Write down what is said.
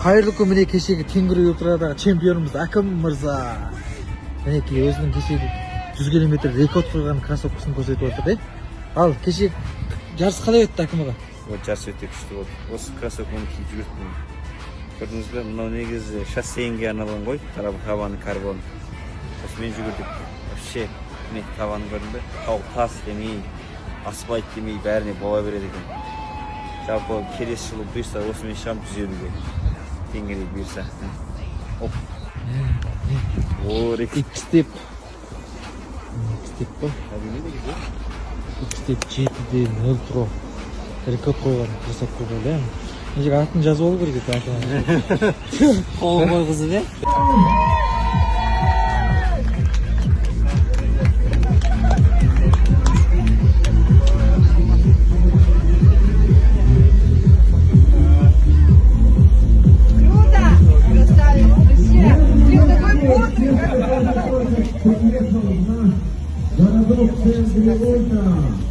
Қайырлы күн, міне кешегі Тенгри Ультрадағы чемпионымыз Әкім мырза. Мінекей өзінің кешегі 100 километр рекорд қойған кроссовкасын көрсетіп отыр, да? Ал кеше жарыс қалай өтті, Әкім аға? Вот, жарыс өте күшті болды. Осы кроссовканы киіп жүгірттім. Көрдіңіз бе, мынау негізі шоссеге арналған ғой, табаны карбон. Осымен жүгірдік. Вообще, міне табанын көрдің бе? Тау тас демей, асфальт демей, бәріне бола береді екен. Жалпы келесі жылы бұйырса осымен шығамын 150-ге. Тенгри бұйырса. Оп. О, рекорд. Xtep. Xtep қой. Xtep 7-де 0 Pro. Рекорд қойған кроссовка болды, иә. Мына жерге атын жазып алу керек еді, Әкім аға. Қол қойғызып, иә? Круто! Красавец, вообще! Ты такой бодрый, как Городок Тенгри Ультра.